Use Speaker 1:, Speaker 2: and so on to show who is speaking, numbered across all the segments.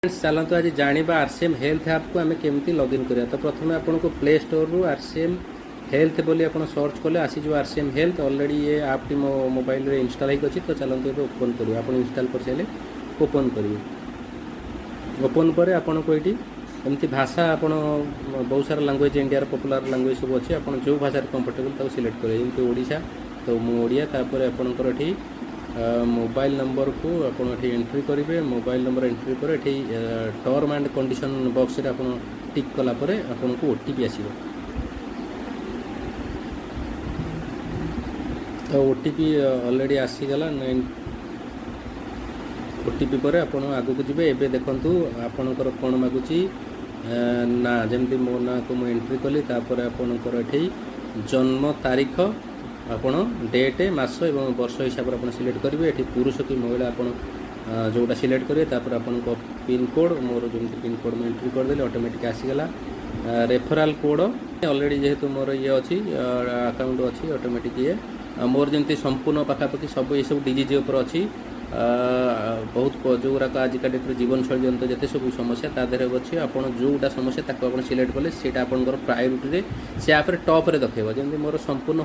Speaker 1: ଚାଲନ୍ତୁ ଆଜି ଜାଣିବା ଆର୍ ସି ଏମ୍ ହେଲ୍ଥ ଆପ୍କୁ ଆମେ କେମିତି ଲଗ୍ଇନ୍ କରିବା। ତ ପ୍ରଥମେ ଆପଣଙ୍କୁ ପ୍ଲେ ଷ୍ଟୋରରୁ ଆର୍ ସି ଏମ୍ ହେଲ୍ଥ ବୋଲି ଆପଣ ସର୍ଚ୍ଚ କଲେ ଆସିଯିବ R C M health. Already ଏ ଆପ୍ଟି ମୋ ମୋବାଇଲରେ ଇନଷ୍ଟଲ୍ ହେଇକି ଅଛି। ତ ଚାଲନ୍ତୁ ଏବେ ଓପନ୍ କରିବା। ଆପଣ ଇନଷ୍ଟଲ୍ କରିସାରିଲେ ଓପନ୍ କରିବେ। ଓପନ୍ ପରେ ଆପଣଙ୍କୁ ଏଇଠି ଏମିତି ଭାଷା, ଆପଣ ବହୁତ ସାରା ଲାଙ୍ଗୁଏଜ୍, ଇଣ୍ଡିଆର ପପୁଲାର ଲାଙ୍ଗୁଏଜ୍ ସବୁ ଅଛି। ଆପଣ ଯେଉଁ ଭାଷାରେ କମ୍ଫର୍ଟେବଲ୍ ତାକୁ ସିଲେକ୍ଟ କରିବେ। ଯେମିତି ଓଡ଼ିଶା, ତ ମୁଁ ଓଡ଼ିଆ। ତାପରେ ଆପଣଙ୍କର ଏଠି ମୋବାଇଲ ନମ୍ବରକୁ ଆପଣ ଏଠି ଏଣ୍ଟ୍ରି କରିବେ। ମୋବାଇଲ ନମ୍ବର ଏଣ୍ଟ୍ରି ପରେ ଏଠି ଟର୍ମ ଆଣ୍ଡ କଣ୍ଡିସନ୍ ବକ୍ସରେ ଆପଣ ଟିକ୍ କଲା ପରେ ଆପଣଙ୍କୁ ଓଟିପି ଆସିବ। ତ ଓଟିପି ଅଲରେଡ଼ି ଆସିଗଲା। 9 ଓଟିପି ପରେ ଆପଣ ଆଗକୁ ଯିବେ। ଏବେ ଦେଖନ୍ତୁ ଆପଣଙ୍କର କ'ଣ ମାଗୁଛି ନା, ଯେମିତି ମୋ ନାଁକୁ ମୁଁ ଏଣ୍ଟ୍ରି କଲି। ତାପରେ ଆପଣଙ୍କର ଏଠି ଜନ୍ମ ତାରିଖ ଆପଣ ଡେଟ୍, ମାସ ଏବଂ ବର୍ଷ ହିସାବରେ ଆପଣ ସିଲେକ୍ଟ କରିବେ। ଏଠି ପୁରୁଷ କି ମହିଳା ଆପଣ ଯେଉଁଟା ସିଲେକ୍ଟ କରିବେ। ତାପରେ ଆପଣଙ୍କ ପିନ୍କୋଡ଼୍, ମୋର ଯେମିତି ପିନ୍କୋଡ଼୍ ମୁଁ ଏଣ୍ଟ୍ରି କରିଦେଲି, ଅଟୋମେଟିକ୍ ଆସିଗଲା। ରେଫରାଲ୍ କୋଡ଼୍ ଅଲରେଡ଼ି ଯେହେତୁ ମୋର ଇଏ ଅଛି, ଆକାଉଣ୍ଟ ଅଛି, ଅଟୋମେଟିକ୍ ଇଏ ମୋର ଯେମିତି ସମ୍ପୂର୍ଣ୍ଣ ପାଖାପାଖି ସବୁ ଏସବୁ ଡିଜିଜ୍ ଉପରେ ଅଛି। ବହୁତ ଯେଉଁଗୁଡ଼ାକ ଆଜିକା ଡେଟ୍ରେ ଜୀବନଶୈଳୀ ଜନିତ ଯେତେ ସବୁ ସମସ୍ୟା ତା ଦେହରେ ଅଛି। ଆପଣ ଯେଉଁଟା ସମସ୍ୟା ତାକୁ ଆପଣ ସିଲେକ୍ଟ କଲେ ସେଇଟା ଆପଣଙ୍କର ପ୍ରାୟୋରିଟିରେ ସେ ଆପ୍ରେ ଟପ୍ରେ ଦେଖେଇବ। ଯେମିତି ମୋର ସମ୍ପୂର୍ଣ୍ଣ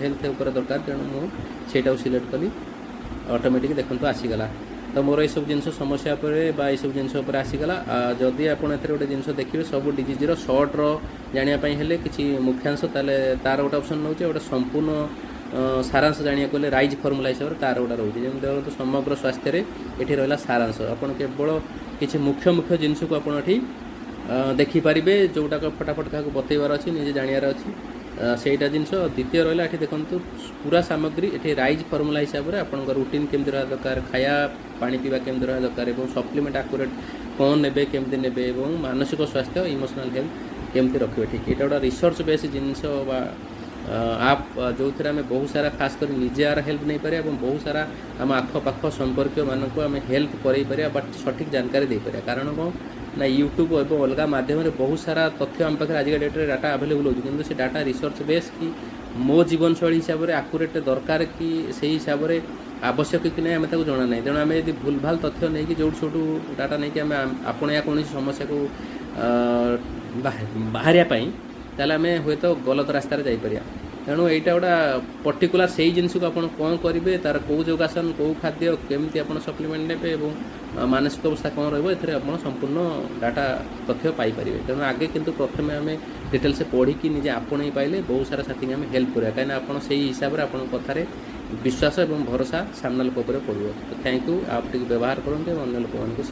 Speaker 1: ହେଲ୍ଥ ଉପରେ ଦରକାର, ତେଣୁ ମୁଁ ସେଇଟାକୁ ସିଲେକ୍ଟ କଲି। ଅଟୋମେଟିକ୍ ଦେଖନ୍ତୁ ଆସିଗଲା। ତ ମୋର ଏସବୁ ଜିନିଷ ସମସ୍ୟା ଉପରେ ବା ଏସବୁ ଜିନିଷ ଉପରେ ଆସିଗଲା। ଯଦି ଆପଣ ଏଥିରେ ଗୋଟେ ଜିନିଷ ଦେଖିବେ, ସବୁ ଡିଜିଜ୍ର ସର୍ଟର ଜାଣିବା ପାଇଁ ହେଲେ କିଛି ମୁଖ୍ୟାଂଶ, ତାହେଲେ ତାର ଗୋଟେ ଅପସନ୍ ରହୁଛି। ଗୋଟେ ସମ୍ପୂର୍ଣ୍ଣ ସାରାଂଶ ଜାଣିବାକୁ ହେଲେ ରାଇଜ୍ ଫର୍ମୁଲା ହିସାବରେ ତାର ଗୋଟେ ରହୁଛି। ଯେମିତି ଦେଖନ୍ତୁ, ସମଗ୍ର ସ୍ୱାସ୍ଥ୍ୟରେ ଏଠି ରହିଲା ସାରାଂଶ। ଆପଣ କେବଳ କିଛି ମୁଖ୍ୟ ମୁଖ୍ୟ ଜିନିଷକୁ ଆପଣ ଏଠି ଦେଖିପାରିବେ, ଯେଉଁଟାକ ଫଟାଫଟ କାହାକୁ ବତେଇବାର ଅଛି, ନିଜେ ଜାଣିବାର ଅଛି, ସେଇଟା ଜିନିଷ। ଦ୍ୱିତୀୟ ରହିଲା ଏଠି ଦେଖନ୍ତୁ ପୁରା ସାମଗ୍ରୀ। ଏଠି ରାଇଜ୍ ଫର୍ମୁଲା ହିସାବରେ ଆପଣଙ୍କ ରୁଟିନ୍ କେମିତି ରହିବା ଦରକାର, ଖାଇବା ପାଣି ପିଇବା କେମିତି ରହିବା ଦରକାର ଏବଂ ସପ୍ଲିମେଣ୍ଟ ଆକୁରେଟ୍ କ'ଣ ନେବେ, କେମିତି ନେବେ ଏବଂ ମାନସିକ ସ୍ୱାସ୍ଥ୍ୟ, ଇମୋସନାଲ୍ ହେଲ୍ଥ କେମିତି ରଖିବେ। ଠିକ୍ ଏଇଟା ଗୋଟେ ରିସର୍ଚ୍ଚ ବେସ୍ ଜିନିଷ ବା ଆପ୍, ଯେଉଁଥିରେ ଆମେ ବହୁତ ସାରା ଖାସ କରି ନିଜେ ଆର ହେଲ୍ପ ନେଇପାରିବା ଏବଂ ବହୁତ ସାରା ଆମ ଆଖପାଖ ସମ୍ପର୍କୀୟମାନଙ୍କୁ ଆମେ ହେଲ୍ପ କରେଇ ପାରିବା ବା ସଠିକ୍ ଜାନକାରୀ ଦେଇପାରିବା। କାରଣ କ'ଣ ନା, ୟୁଟ୍ୟୁବ୍ ଏବଂ ଅଲଗା ମାଧ୍ୟମରେ ବହୁତ ସାରା ତଥ୍ୟ ଆମ ପାଖରେ ଆଜିକା ଡେଟ୍ରେ ଡାଟା ଆଭେଲେବୁଲ୍ ହେଉଛି। କିନ୍ତୁ ସେ ଡାଟା ରିସର୍ଚ୍ଚ ବେସ୍ କି ମୋ ଜୀବନଶୈଳୀ ହିସାବରେ ଆକୁରେଟ୍ ଦରକାର କି ସେଇ ହିସାବରେ ଆବଶ୍ୟକ କି ନାହିଁ, ଆମେ ତାକୁ ଜଣା ନାହିଁ। ତେଣୁ ଆମେ ଯଦି ଭୁଲ ଭାଲ ତଥ୍ୟ ନେଇକି, ଯେଉଁଠୁ ସେଇଠୁ ଡାଟା ନେଇକି ଆମେ ଆପଣେଇବା କୌଣସି ସମସ୍ୟାକୁ ବାହାରିବା ପାଇଁ, ତାହେଲେ ଆମେ ହୁଏତ ଗଲତ ରାସ୍ତାରେ ଯାଇପାରିବା। ତେଣୁ ଏଇଟା ଗୋଟେ ପର୍ଟିକୁଲାର ସେଇ ଜିନିଷକୁ ଆପଣ କ'ଣ କରିବେ, ତାର କେଉଁ ଯୋଗାସନ, କେଉଁ ଖାଦ୍ୟ, କେମିତି ଆପଣ ସପ୍ଲିମେଣ୍ଟ ନେବେ ଏବଂ ମାନସିକ ଅବସ୍ଥା କ'ଣ ରହିବ, ଏଥିରେ ଆପଣ ସମ୍ପୂର୍ଣ୍ଣ ଡାଟା ତଥ୍ୟ ପାଇପାରିବେ। ତେଣୁ ଆଗେ କିନ୍ତୁ ପ୍ରଥମେ ଆମେ ଡିଟେଲ୍ସ ପଢ଼ିକି ନିଜେ ଆପଣେଇ ପାଇଲେ ବହୁତ ସାରା ସାଥୀକି ଆମେ ହେଲ୍ପ କରିବା, କାହିଁକିନା ଆପଣ ସେଇ ହିସାବରେ ଆପଣଙ୍କ କଥାରେ ବିଶ୍ୱାସ ଏବଂ ଭରସା ସାମ୍ନା ଲୋକ ଉପରେ ପଡ଼ିବ। ତ thank you. App ଟିକେ ବ୍ୟବହାର କରନ୍ତୁ ଏବଂ ଅନ୍ୟ ଲୋକମାନଙ୍କୁ